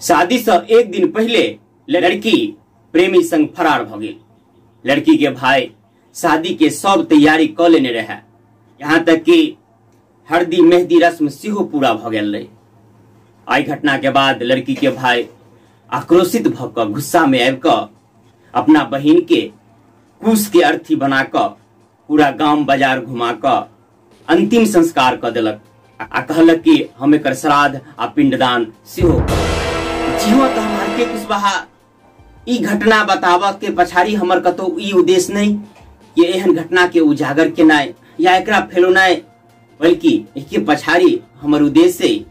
शादी से एक दिन पहले लड़की प्रेमी संग फरार भ गेल। लड़की के भाई शादी के सब तैयारी क लेने रहे, यहाँ तक कि हल्दी मेहंदी रस्म सेहो पूरा भ गेल रहे। एहि घटना के बाद लड़की के भाई आक्रोशित भ क गुस्सा में आबि क अपना बहिन के कुश के अर्थी बना क पूरा गांव बाजार घुमा क अंतिम संस्कार क देलक आ कहलक कि हम एकर श्राद्ध आ पिंडदान सेहो करब। जी हाँ, तो हम आर के कुशवाहा ई घटना बताबऽ के पछाड़ी हमर कतौ ई उद्देश्य नहीं कि एहन घटना के उजागर केनाइ या एकरा फैलौनाइ, बल्कि एहिके पछाड़ी हमर उद्देश्य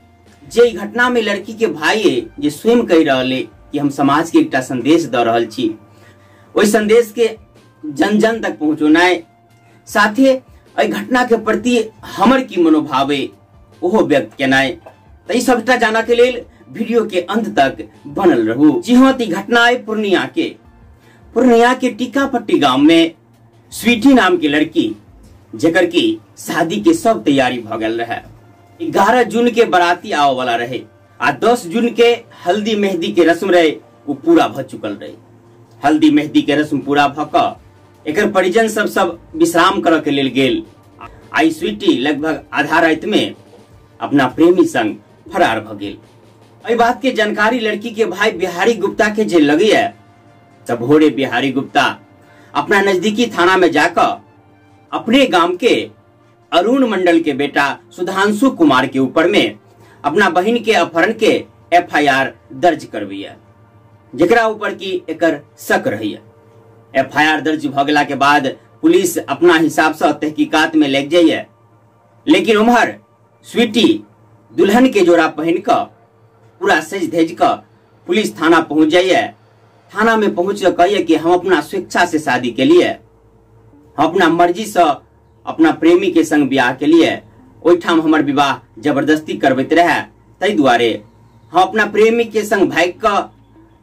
जे घटना में लड़की के भाई जे स्वयं कहि रहल है कि हम समाज के एकटा संदेश दऽ रहल छी, ओहि संदेश के जन जन तक पहुँचौनाइ, साथे एहि घटना के प्रति हमर की मनोभाव है ओहो व्यक्त केनाइ। तऽ ई सबटा जानऽ के लेल वीडियो के अंत तक बनल रहू। जी हाँ, ई घटना है पूर्णिया के टीकापट्टी गांव में स्वीटी नाम की लड़की, जेकर की शादी के सब तैयारी भ गेल रहे। 11 जून के बाराती आवे वाला रहे आ 10 जून के हल्दी मेहंदी के रस्म रहे, वो पूरा भ चुकल रहे। हल्दी मेहंदी के रस्म पूरा भ क एकर परिजन सब सब विश्राम करऽ के लेल गेल। आई स्वीटी लगभग आधा राति में अपना प्रेमी संग फरार भ गेल। एहि बात के जानकारी लड़की के भाई बिहारी गुप्ता के जे लगैया तब भोरे बिहारी गुप्ता अपना नजदीकी थाना में जाकर अपने गांव के अरुण मंडल के बेटा सुधांशु कुमार के ऊपर में अपना बहन के अपहरण के एफआईआर दर्ज करबैया, जेकरा ऊपर की एकर शक रहैया। एफआईआर दर्ज भ गेला के बाद पुलिस अपना हिसाब से तहकीकात में लग जाइए, लेकिन उम्हर स्वीटी दुल्हन के जोड़ा पहन क पूरा सज धज क पुलिस थाना पहुंच जाइए। थाना में पहुंच के कहिए कि हम अपना स्वेच्छा से शादी के लिए, हम अपना मर्जी से अपना प्रेमी के संग ब्याह के लिए, ओहिठाम हमर विवाह जबरदस्ती करबैत रहे, ताहि दुआरे हम अपना प्रेमी के संग भागि क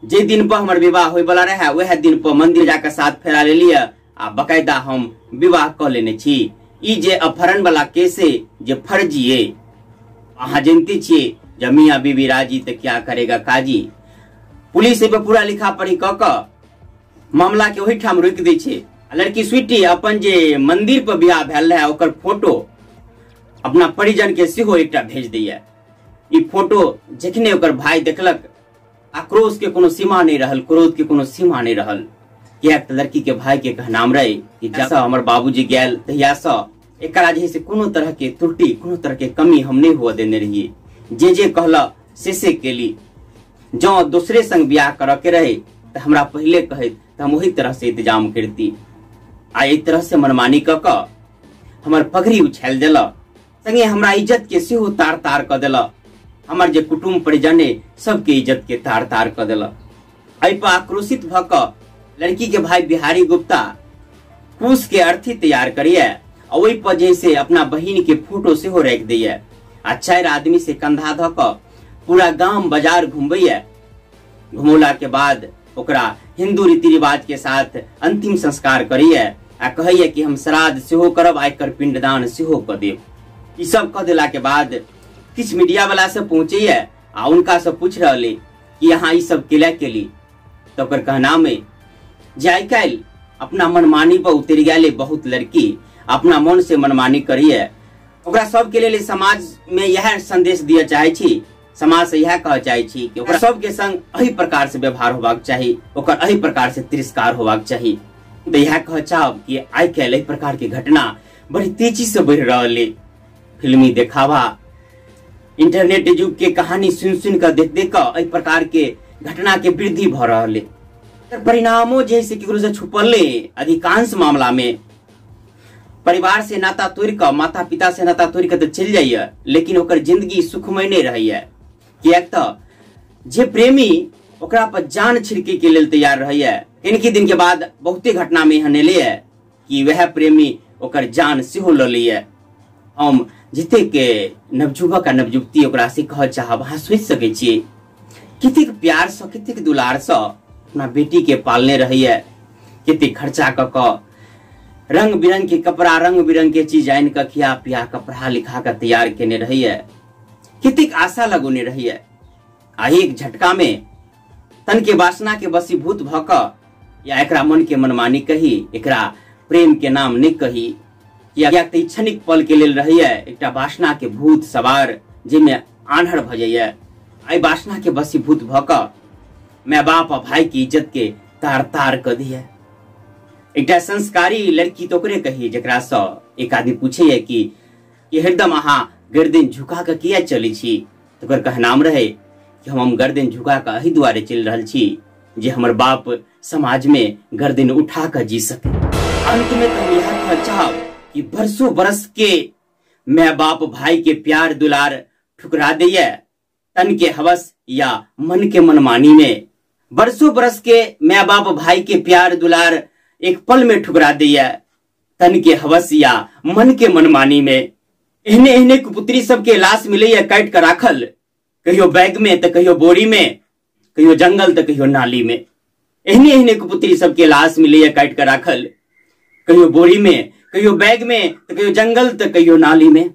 जे दिन पर हमर विवाह होय वाला रहे वएह दिन पर मंदिर जाकर साथ फेरा लेलिए आ बकायदा हम विवाह क लेने छी। ई जे अपहरण वाला केस है जे फर्जी है, अहाँ जानते छियै जब मियाँ बीबी राजी तो क्या करेगा काजी। पुलिस एहि पर पूरा लिखा पढ़ी क क मामला के ओहिठाम रोकि दै छै। लड़की स्वीटी अपन जे मंदिर पर बियाह भेल रहे ओकर फोटो अपना परिजन के सेहो एकटा भेज दैया। ई फोटो जखने ओकर भाई देखलक, आक्रोश के कोनो सीमा नहीं रहल, क्रोध के कोनो सीमा नहीं रहल। कियाक तऽ लड़की के भाई के कहनाम रहे कि जब हमर बाबूजी गेल तहिया से एकरा जे से कोनो तरह के त्रुटि, कोनो तरह के कमी हम नहीं हुआ देने रहिए, जे जे कहला से केली। जँ दोसरे संग बियाह करऽ के रहे तऽ हमरा पहिले कहैत तऽ हम ओही तरह से इंतजाम करती। आ एहि तरह से मनमानी कऽ कऽ हमर पगड़ी उछालि देलक, संगे हमरा इज्जत के सेहो तार तार कऽ देलक, हमर जे कुटुम्ब परिजन है सबके इज्जत के तार तार कऽ देलक। एहि पर आक्रोशित भऽ कऽ लड़की के भाई बिहारी गुप्ता कुश के अर्थी तैयार करिए आ ओहि पर जे से अपना बहिन के फोटो सेहो राखि दैया आ 4 आदमी से कंधा धऽ कऽ पूरा गाम बाजार घुमबैया। घुमौला के बाद ओकरा हिंदू रीति रिवाज के साथ अंतिम संस्कार करिए आ कहैया कि हम श्राद्ध सेहो करब आ एकर पिंडदान सेहो कऽ देब। ई सब कऽ देला के बाद किछु मीडिया वाला सब पहुँचैया आ उनका से पूछ रहल कि अहाँ ई सब केला केली, तऽ ओकर कहनाम है जे आइ काल्हि अपना मनमानी पर उतरि गेल बहुत लड़की अपना मन से मनमानी करिए। ओकरा सबके लेल समाज में इएह संदेश दिअ चाहै छी, समाज से इएह कहऽ चाहै छी कि ओकरा सबके संग एहि प्रकार से व्यवहार होबाक चाही, ओकर एहि प्रकार से तिरस्कार होबाक चाही। तऽ इएह कहऽ चाहब कि आइ काल्हि एहि प्रकार के घटना बड़ी तेजी से बढ़ि रहल है। फिल्मी देखावा, इंटरनेट युग के कहानी सुन सुन कऽ देख देख कऽ एहि प्रकार के घटना के वृद्धि भऽ रहल है। परिणामो जे से केकरो से छुपल अधिकांश मामला में परिवार से नाता तोड़ि कऽ, माता पिता से नाता तोड़ि कऽ तऽ चलि जाइए, लेकिन ओकर जिंदगी सुखमय नहि रहैया। किएक तऽ जे प्रेमी ओकरा पर जान छिड़के के लेल तैयार रहैया, कनिके दिन के बाद बहुते घटना में एहन एलैया कि वएह प्रेमी ओकर जान सेहो लऽ लैया। हम जतेक नवयुवक आ नवयुवती ओकरा से कहऽ चाहब, अहाँ सोचि सकै छियै कतेक प्यार सँ, कतेक दुलार सँ अपना बेटी के पालने रहैया, कतेक खर्चा कऽ कऽ रंग बिरंग के कपड़ा, रंग बिरंग के चीज आनि कऽ खिया पिया कऽ पढ़ा लिखा कऽ तैयार केने रहैया, कतेक आशा लगौने रहैया। आ एक झटका में तन के वासना के वशीभूत भऽ कऽ, या एकरा मन के मनमानी कही, एकरा प्रेम के नाम नहि कही, किया तऽ ई क्षणिक पल के लेल रहैया एकटा वासना के भूत सवार जाहिमे आन्हर भऽ जाइया। एहि वासना के वशीभूत भऽ कऽ माय बाप आ भाई के इज्जत के तार तार कऽ दैया। एकटा संस्कारी लड़की तऽ ओकरे कही जकरा सँ एक आदमी पूछैया कि हरदम अहाँ गर्दन झुका कऽ किया चलै छी, तऽ ओकर कहनाम रहै कि हम गर्दन झुका कऽ एहि दुआरे चलि रहल छी जे हमर बाप समाज में गर्दन उठा कऽ जी सके। अंत में तो हम यह कहना चाहब कि बरसों बरस के माय बाप भाई के प्यार दुलार ठुकरा दैया तन के हवस या मन के मनमानी में। बरसों बरस के माय बाप भाई के प्यार दुलार एक पल में ठुकरा दैया तन के हवस या मन के मनमानी में। एहने एहने कुपुत्री सबके लाश मिलैया काटि कऽ राखल, कहियो बैग में तऽ कहियो बोरी में, कहियो जंगल तऽ कहियो नाली में। एहने एहने कुपुत्री सबके लाश मिलैया काटि कऽ राखल, कहियो बोरी में, कहियो बैग में, तऽ कहियो जंगल तऽ कहियो नाली में।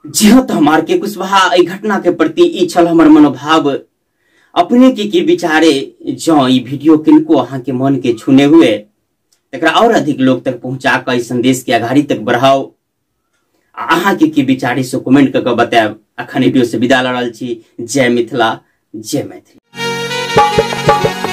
जी हाँ, तऽ हम आर के कुशवाहा एहि घटना के प्रति ई छल हमर मनोभाव। अपने के की विचारे, जँ ई वीडियो किनको अहाँ के मन के छूने हुए तकरा और अधिक लोग तक पहुंचा कऽ एहि संदेश के अगाड़ी तक बढ़ाओ। आ अहाँ के की विचारे से कमेंट कऽ कऽ बतायब। अखन वीडियो से विदा लऽ रहल छी। जय मिथिला, जय मैथिली।